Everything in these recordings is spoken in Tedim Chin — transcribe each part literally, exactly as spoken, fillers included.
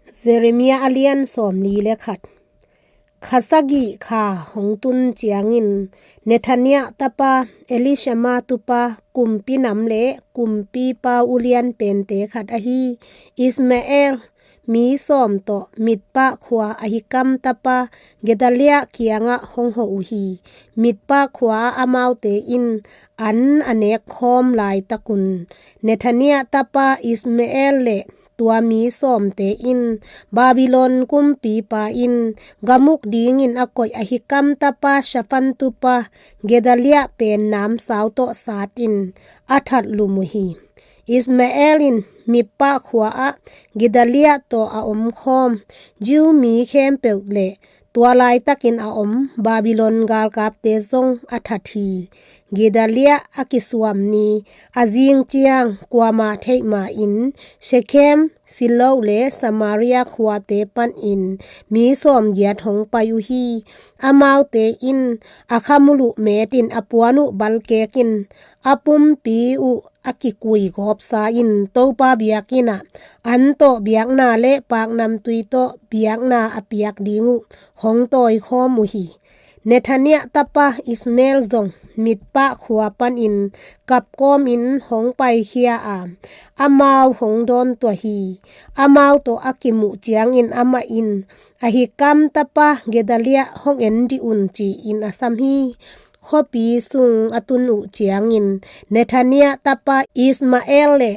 Jeremiah a lian sawmli le khat. Kha sagih kha hong tun ciangin Nethaniah tapa Elishama tupa kumpi nam le kumpipa ulian pente khat ahi Ismael mi sawm tawh Mitpah khua Ahikam tapa Gedaliah kiangah hong hawh uh hi. Mitpah khua ah amaute in an a nek khawm laitakun Nethaniah tapa Ismael le tua mi sawmte in Babylon kumpipa in gam uk dingin a koih Ahikam tapa Shaphan tupa Gedaliah pen namsau tawh satin a that lum uh hi. Ismael in Mitpah khua ah Gedaliah tawh a omkhawm Jew mi khempeuh le tua laitakin a om Babylon galkapte zong a that hi. Gedaliah a kisuam ni a zing ciang kuamah theih mah in Shekhem, Shiloh le Samaria khuate panin mi sawmgiat hong pai uh hi. Amaute in a khamul uh metin a puan uh balkek in a pumpi uh a kikui gawpsa in Topa biakinn ah an tawh biakna le paknamtui tawh biakna a piak ding uh hong tawikhawm uh hi. Nethaniah tapa Ismael zong Mitpah khua panin kapkawmin hong paikhia a, amau hong dawntuah hi. Amau tawh a kimuh ciangin amah in Ahikam tapa Gedaliah hong en dih un ci-in a sam hi. Khuapi sung a tun uh ciangin Nethaniah tapa Ismael le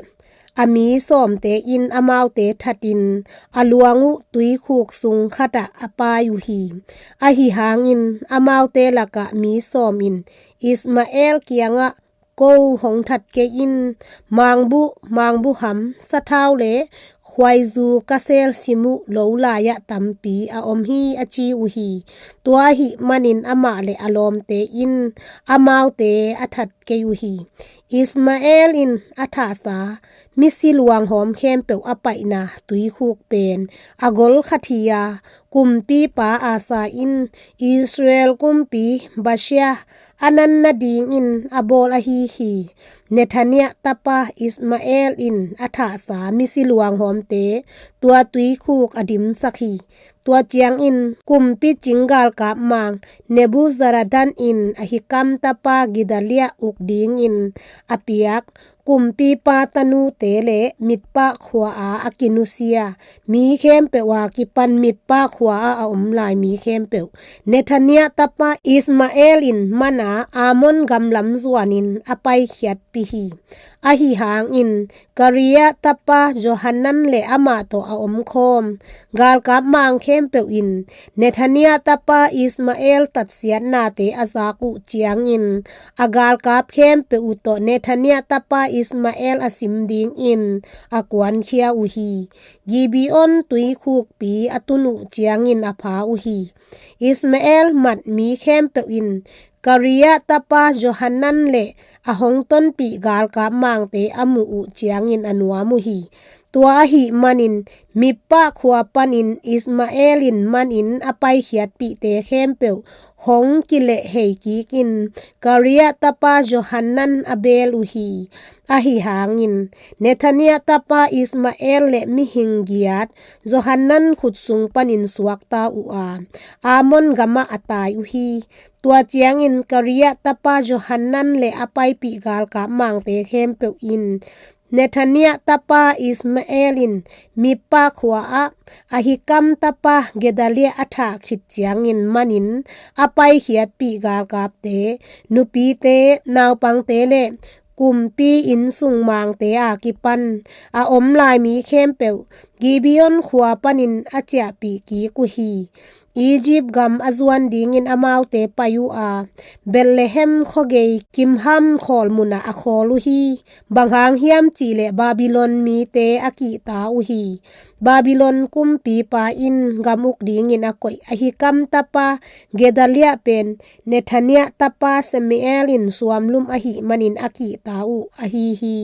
a mi sawmte in amaute thatin a luang uh tuikhuk sung khatah a pai uh hi. Ahi hangin amaute lakah mi sawm in Ismael kiangah ko hong that kei in, mangbuh, mangbuham, sathau le khuaizu ka sel sim uh lo lai-ah tampi a om hi a ci uh hi. Tua ahih manin amah le a lawmte in amaute a that kei uh hi. Ismael in a thahsa misi luanghawm khempeuh a paihna tuikhuk pen a gol khat hi a, kumpipa Asa in Israel kumpi Baasha a nan nadingin a bawl ahi hi. Nethaniah tapa Ismael in a thahsa misi luanghawmte tua tuikhuk a dimsak hi. Tua ciangin kumpi cing galkap mang Nebuzaradan in Ahikam tapa Gedaliah uk dingin a piak kumpipa tanute le Mitpah khua-a a kinusia mi khempeuh a kipan Mitpah khua-a a om lai mi khempeuh Nethaniah tapa Ismael in man a Ammon gam lam zuanin a paikhiatpih hi. Ahi hangin Kariah tapa Johanan le amah tawh a omkhawm galkap mang khempeuh in Nethaniah tapa Ismael tatsiatnate a zak uh ciangin a galkap khempeuh uh tawh Nethaniah tapa Ismael a sim dingin a kuankhia uh hi. Gibeon tuikhukpi a tun uh ciangin a pha uh hi. Ismael mat mi khempeuh in Kariah tapa Johanan le a hong tonpih galkap mangte a muh uh ciangin a nuam uh hi. Tua ahih manin Mitpah khua panin Ismael in manin a paikhiatpihte khempeuh hong kilehhei kikin Kariah tapa Johanan a beel uh hi. Ahi hangin Nethaniah tapa Ismael le mihing giat Johanan khut sung panin suakta uh a, Ammon gamah a tai uh hi. Tua ciangin Kariah tapa Johanan le a paipih galkap mangte khempeuh in Nethaniah tapa Ismael in Mitpah khua ah Ahikam tapa Gedaliah a thah khit ciangin manin a paikhiatpih galkapte, nupite, naupangte le kumpi inn sung mangte a kipan a om lai mi khempeuh Gibeon khua panin a ciahpih kik uh hi. Egypt gam a zuan dingin amaute pai uh a, Bethlehem khuagei Kimham khawl munah a khawl uh hi. Bang hang hiam cihleh Babylon mite a kihta uh hi. Babylon kumpipa in gam uk dingin a koih Ahikam tapa Gedaliah pen Nethaniah tapa Semael in suamlum ahih manin a kihta uh ahi hi.